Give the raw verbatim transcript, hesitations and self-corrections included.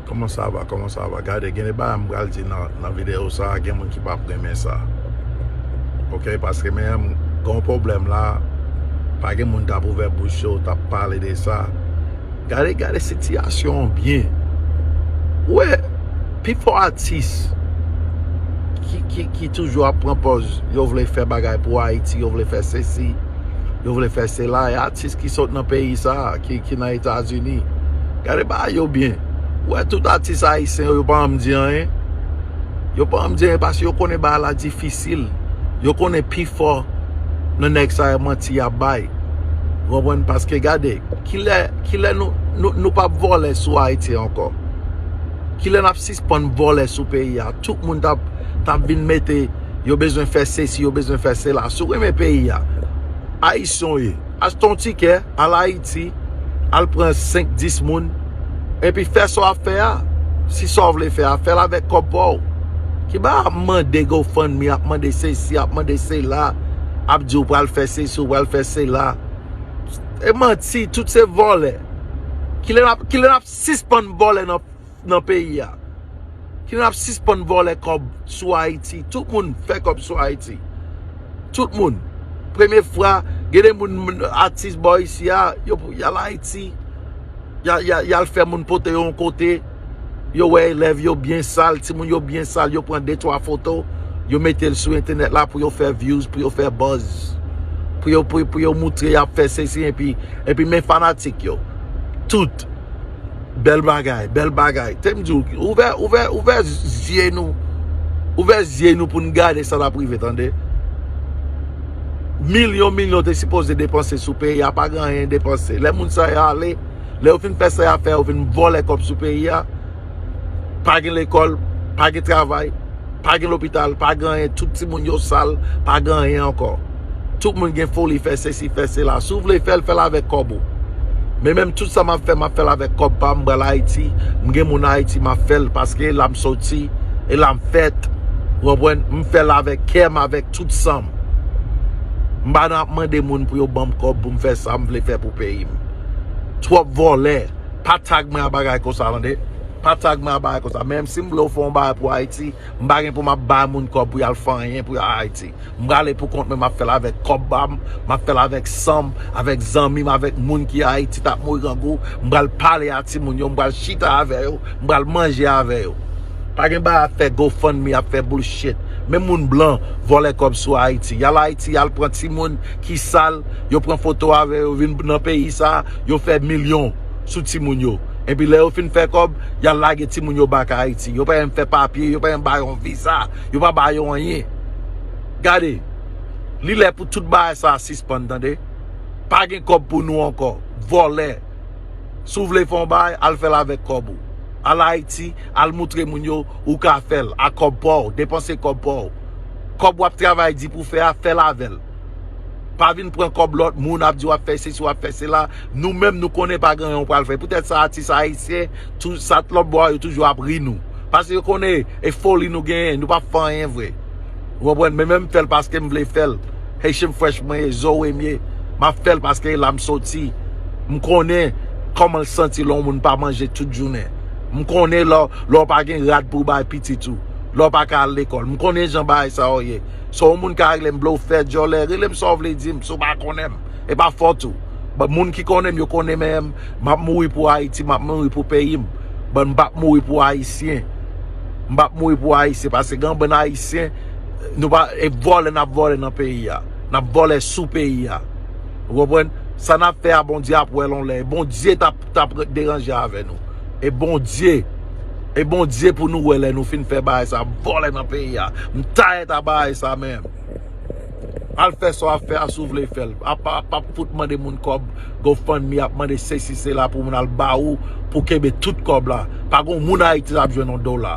Comment ça va? Comment ça va? Gade, gen de bagay m pral di nan, nan videyo sa a, gen moun ki p ap renmen sa. Ok, paske men m gen yon pwoblèm la, pa gen moun t ap ouvè bouch yo, t ap pale de sa. Gade, gade sitiyasyon an byen. Ou wè, pifò atis ki, ki, ki toujou ap pran pòz, yo vle fè bagay pou Ayiti, yo vle fè sesi, yo vle fè sela, e atis ki sot nan peyi sa a, ki, ki nan Etazini. Gade bagay yo byen. Ou wè tout atis ayisyen yo, yo pa janm di anyen. Yo pa janm di anyen paske yo konnen bagay la difisil. Yo konnen pifò nan nèg sa yo manti y ap bay. Ou konprann? Paske gade, kilè, kilè nou, nou, nou p ap vòlè sou Ayiti ankò? Kilè n ap sispann vòlè sou peyi a? Tout moun t ap, t ap vin mete, yo bezwen fè sesi, yo bezwen fè sela. Si w renmen peyi a, ayisyen w ye, achte yon tikè, al Ayiti, al pran senk, dis moun, epi fè sa w ap fè a. Si sa w vle fè a, fè l avèk kòb pa w. Ki bagay ap mande GoFundMe, ap mande sesi, ap mande sela, ap di w pral fè sesi, w pral fè sela. E manti, tout se vòlè. Kilè n ap, kilè n ap sispann vòlè nan, nan peyi a? Kilè n ap sispann vòlè kòb sou Ayiti? Tout moun fè kòb sou Ayiti. Tout moun. Premye fwa, gen de moun, atis bò isi a, yo, y al Ayiti. Y a, y a, y al fè moun pote yo yon kote. Yo wè elèv yo byen sal, timoun yo byen sal, yo pran de twa foto, yo mete l sou entènèt la pou yo fè views, pou yo fè buzz. Pou yo, pou, pou yo moutre y ap fè sesi, epi, epi men fanatik yo. Tout. Bèl bagay, bèl bagay. Te m di w, ouvè, ouvè, ouvè zye nou. Ouvè zye nou pou n gade sa n ap rive, tande. Milyon, milyon te sipoze depanse sou peyi a, pa gen anyen depanse. Lè moun sa yo ale, lè yo fin fè sa y ap fè, yo vin vòlè kòb sou peyi a. Pa gen lekòl, pa gen travay, pa gen lopital, pa gen anyen. Tout timoun yo sal, pa gen anyen ankò. Tout moun gen foli fè sesi, fè sela. Si w vle fè l, fè l avèk kòb ou. Men menm tout sa m ap fè, m ap fè l avèk kòb pa m, m pral Ayiti. M gen moun Ayiti, m ap fè l paske e la m soti, e la m fèt. Ou konprann? M fè l avèk kè m, avèk tout san m. M pa nan ap mande moun pou yo ban m kòb pou m fè sa m vle fè pou peyi m. Twòp vòlè. Pa tag mwen a bagay konsa, tande. Pa tag mwen a bagay konsa. Menm si m vle w fè yon bagay pou Ayiti, m pa gen pou m ap bay moun kòb pou y al fè anyen pou Ayiti. M prale pou kont mwen, m ap fè l avèk kòb pa m, m ap fè l avèk san m, avèk zanmi m, avèk moun ki Ayiti t ap mouri grangou. M pral pale a timoun yo, m pral chita avè yo, m pral manje avè yo. Pa gen bagay ap fè GoFundMe, ap fè bullshit. Menm moun blan vòlè kòb sou Ayiti. Y al Ayiti, y al pran timoun ki sal, yo pran foto avè yo, vin nan peyi sa, yo fè milyon sou timoun yo. Epi lè yo fin fè kòb, y al lage timoun yo bak Ayiti. Yo pa menm fè papye, yo pa menm ba yo yon viza, yo pa ba yo anyen. Gade, li lè pou tout bagay sa sispann, tande. Pa gen kòb pou nou ankò. Vòlè. Si w vle fè yon bagay, al fè l avèk kòb ou. Al Ayiti, al moutre moun yo ou ka fè l a kòb pa w, depanse kòb pa w. Kòb w ap travay di pou fè a, fè l avè l. Pa vin pran kòb lòt moun, ap di w ap fè sesi, w ap fè sela. Nou menm, nou konnen pa gen anyen w pral fè. Poutèt sa, atis ayisyen, tout sa lòt bò a, yo toujou ap ri nou. Paske yo konnen e foli nou genyen, nou p ap fè anyen vre. Ou konprann? Men menm m fè l paske m vle fè l. Haitian Fresh mwen ye, Zoe m ye. M ap fè l paske e la m soti. M konnen kòman l santi lè yon moun pa manje tout jounen. M konnen lè, lè w pa gen rad pou w bay pitit ou. Lè w pa ka al lekòl. M konnen jan bagay sa yo ye. Si yon moun ka rele m blofè, djòlè, rele m sa w vle di m, si w pa konnen m. E pa fòt ou. Bon, moun ki konnen m, yo konnen men m. M ap mouri pou Ayiti, m ap mouri pou peyi m. Bon, m p ap mouri pou Ayisyen. M p ap mouri pou Ayisyen, paske gen yon bann Ayisyen, nou pa, e vòlè n ap vòlè nan peyi a. N ap vòlè sou peyi a. Ou konprann? Sa n ap fè a, Bondye ap wè l yon lè. E Bondye t ap, t ap deranje avè nou. E Bondye, e Bondye pou nou wè lè nou fin fè bagay sa, vòlè nan peyi a. M tayèt a bagay sa menm. Al fè sa w ap fè a si w vle fè l. Ap, ap, ap fout mande moun kòb, GoFundMe, ap mande sesi, sela pou moun al ba ou, pou kenbe tout kòb la. Pa gen moun Ayiti t ap jwenn yon dola.